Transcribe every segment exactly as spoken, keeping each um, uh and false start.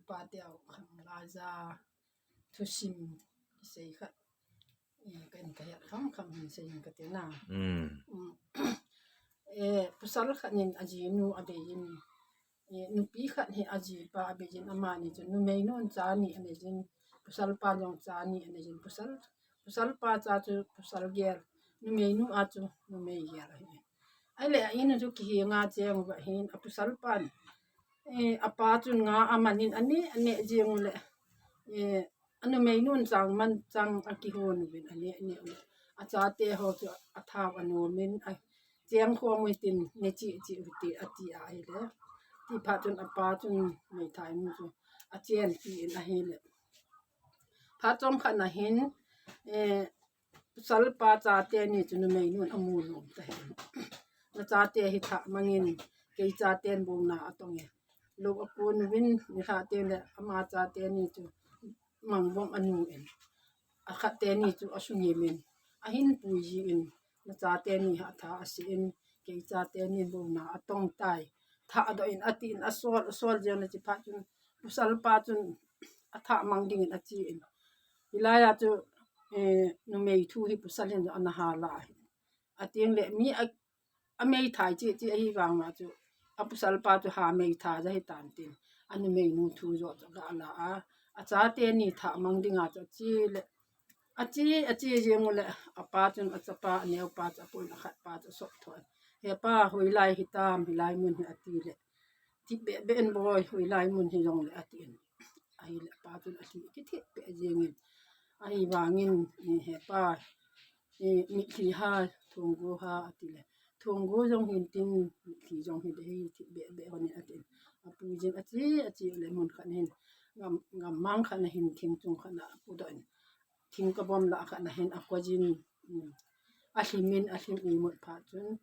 Pate au khang laja thusim kisei khat. Eh, kan ka het kham kham hin sei in ka ti na. Mm. Mm. Eh, pasal khat nin ajinu abei in. Eh, nupi khat hi ajipa abei in, amani chu numei nun cha ni anei in. Pasal pa jong cha ni anei in. Pasal, pasal pa cha chu pasal gel. Numei nu a chu numei gel ahi. Ahile a in chu kihi nga cheng uva hin apasal pan. Eh, apa chun nga aman in ane, ane jeng ule. Eh, anumei nun chang man chang akihon uvin ane, ane ule. Achate ho chu athau anom in, a cheng khom utin, ne chi chi uti ati ahile. Ti phat chun apa chun meithai nu chu achen pi in ahile. Phat chom khat na hin, eh, pasal pa chate ni chu numei nun amu nom ta hin. Na chate hi thah mangin, kei chaten bong na atong e. Lo akon uvin, ni khat te le ama chate ni chu mang bong anu in. Akhat te ni chu asungim in. Ahin pui ji in, na chate ni ha tha asi in, kei chate ni bong na atong tai. Thah do in ati in asol, asol jeng na chi phat chun, pasal pa chun athah mang ding in achi in. Hilai a chu, eh, numei thu hi pasal hin ana hala hi. Ateng le mi a, ameithai chi chi ahi vang ma chu, apasal pa chu ha meithai ja hi tan tin. Anumei nu thu jo chu ga la a. Achate ni thah mang ding a chu chi le. Achi, achi jeng ule, apa chun achapa, aneo pa chu apun, akhat pa chu asop thon. He pa, hoilai hitam, hilai mun hi ati le. Thi be be in boi, hoilai mun hi jong le ati in. Ahile apa chun athi, kithi be jeng in. Ahi vangin, eh, he pa, eh, mitlhi ha, thonggu ha ati le. Thonggu jong hin tin, mitlhi jong hin de hi, thi be be hon in ati in. Apu jin achi, achi le mun khat hin. Gam, gam mang khat na hin thing chung khat na apu do in. Thing kabom lah khat na hin akoi jin, um, ahlim in, ahlim imut phat chun,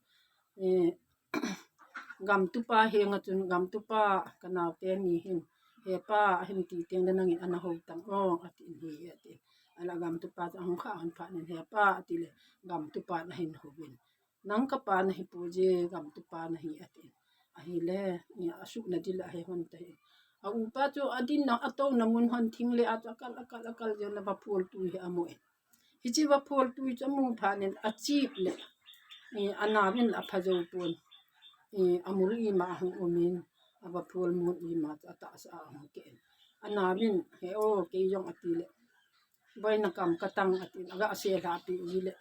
eh, gamtupa henga chun, gamtupa, kanaote ni hin, he pa, ahin ti teng le nangin ana hou tang o, ati in hi, ati. Ala gamtupa chu ahung kha hon phat nin, he pa, ati le, gamtupa na hin houvin. Nang kapa nahi pu je, gamtupa nahi ati. Ahile, ni asuh na dil ahi hon ta hi. A upa chu adin na, atou na mun hon thing le a chu akal, akal, akal je na vaphol tui hi amu e. Hichi vaphol tui chu amu phat nin achip le. Ni anavin la apha jou pon. Ni amul ima ahung umin, avaphol mun ima chu atahsa ahung ke. Anavin, he o, kei jong ati le. Boina kam katang atin, aga se lha pi ji le.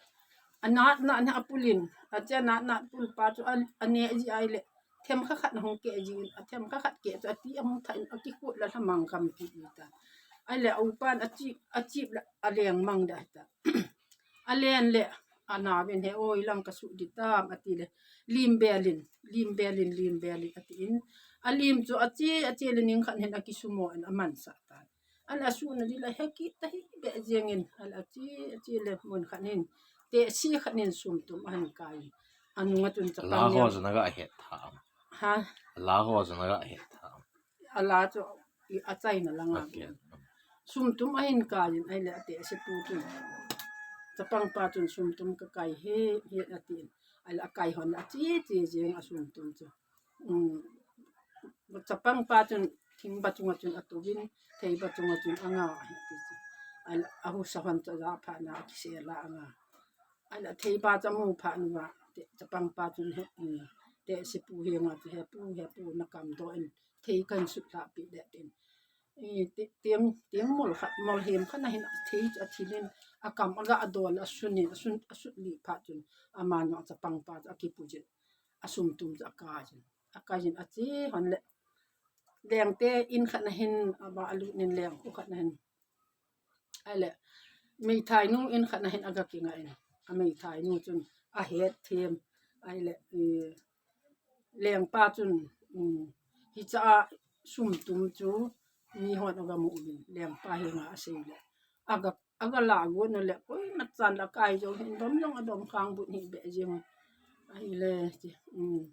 Anat na, na apulin, ache anat na pul pa chu an, ane ji ai le. Themkhat khat na hung ke ji in, athemkhat khat ke chu ati ahung tha in, akikhut la lhamang kam ki ji ta. Ai le, a upan achip, achip la, aleng mang da ta. Alen le, anavin he, oi, lang kasuh di tam, ati le. Lim belin, lim belin, lim belin, ati in. Alim chu achi, achi le ning khat hin akisumo in aman sa ta. Ala asuh na dil a he kit ta hi be jeng in. Ala achi, achi le mun khat nin. Tehse khat nin sum tum ahin kai. Anunga chun chapang. Ala ho jong naga het tha. Ha? Ala ho jong naga het tha. Ala chu i achaina langa. Okay. Sum tum ahin kai in, ahile atehse pu chun. Chapang pa chun sum tum kakai he, he ati in. Ahile akai hon achi, chi jeng asum tum chu. Um, chapang pa chun thing ba chunga chun atuvin, thei ba chunga chun anga ahi ti chu. Ahile ahusa hon chu aja phat na akisel a anga. Ahile thei ba chu amu phat nuva, te, chapang pa chun he, um, tehse pu henga chu he pu, he pu na kam do in, thei kan sut lha pi le tin. I, ti, tiang, tiang mol khat, mol hem khat na hin thei chu athilin, akam aga adol, asun in, asun, asut li phat chun, ama nung chapang pa chu akipu jin, asum tum chu akai jin. Akai jin achi hon le, lengte in khat na hin, aba alut nin leng khu khat na hin. Ahile, meithai nu in khat na hin aga kinga in. A meithai nu chun, ahet them. Ahile, eh, lengpa chun, um, hicha a sum tum chu, mi hon aga mu in. Lengpa henga asei le. Aga, aga la gon le, koima chan la kai jong hin dom jong adom khang but hi be jeng. Ahile, chi, um,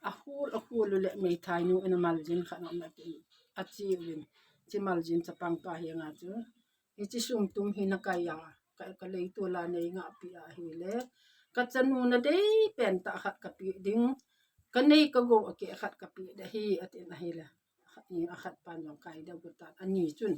Ahul, ahul ule meithai nu in amaljin khat na um atin. Achi uvin. Chi maljin chapang pa henga chu. Hichi sum tum hi nakai a. Ka, ka lei tu la nei nga pi ahile. Kachanu nadei pen tah khat kape ding. Kanei kagou akeh khat kape ding ahi atin ahile. Khat Akhat pan jong kai deu got tan. Ani chun,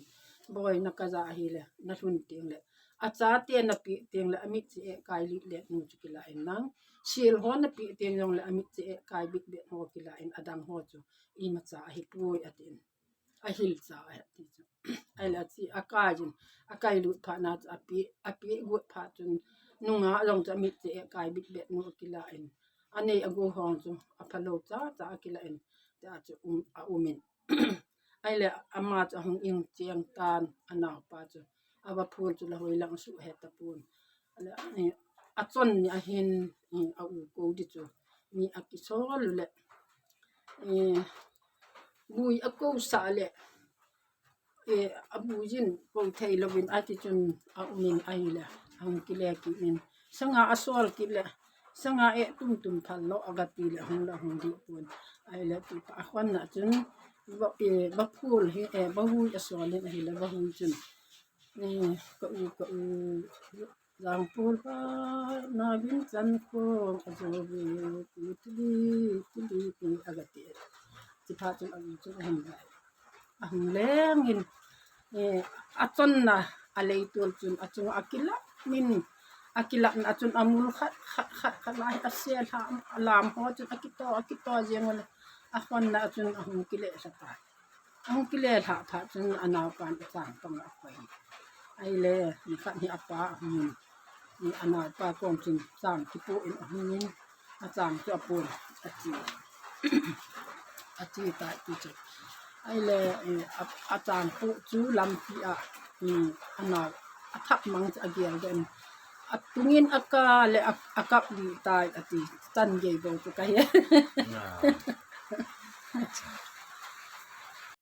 "Boi, na kaja ahile, na lhun teng le, achate na pe teng le, amit che e kai lit le nu chu kila in nang. Sel ho na pe teng jong le, amit che e kai bit bit ho kila in, adang ho chu imacha ahipoi," atin. Ahil cha ahi ati chu. Ahile achi, akai jin, akai lut phat na chu ape, ape got phat chun, nungah jong chu amit che e kai bit bit nu akila in. Anei ago hong chu aphalou cha cha akila in. Tia chu um, a umin. Ahile ama chu ahung in cheng tan, anaopa chu. Ava phul chu la hoi lang suh he tapon. Ahile, eh, achon ni ahin, eh, a u ko di chu. Ni akisol le. Eh, bui akousah le. Eh, abui jin ko thei louvin ati chun a umin ahile. Ahung kile kit in. Sanga asol kit le. Sanga e tum tum phal lo agati le hung la hung di pon. Ahile ti pa akhon na chun. Va, eh, va phul hi, eh, va hui asol in ahile va hui chun. Eh, ka u, ka u. Jangpol pa na vin chan ko ajo ve, tili, tili, tili agati. Chiphat chun aum chun ahung lai. Ahung leng in, eh, achonna alei tol chun achung akilap min, akilap na chun amul khat, khat, khat, khat lai asel ha, alam ho chun akito, akito jeng le. Akhon na chun ahung kile sa ta. Ahung kile lhah phat chun anaopan achang pang a akoi. Ahile, nikhat hi apa ahungin. Ni anaopa kom chun chang kipoh in ahungin. Achang chu apon achi. Achi tai ti chu. Ahile, eh, a, achang poh chu lampi a, mm, anao athap mang chu agel den. Atungin aka le a, akap li tai ati. Chan gei bou chu kahi. Ah.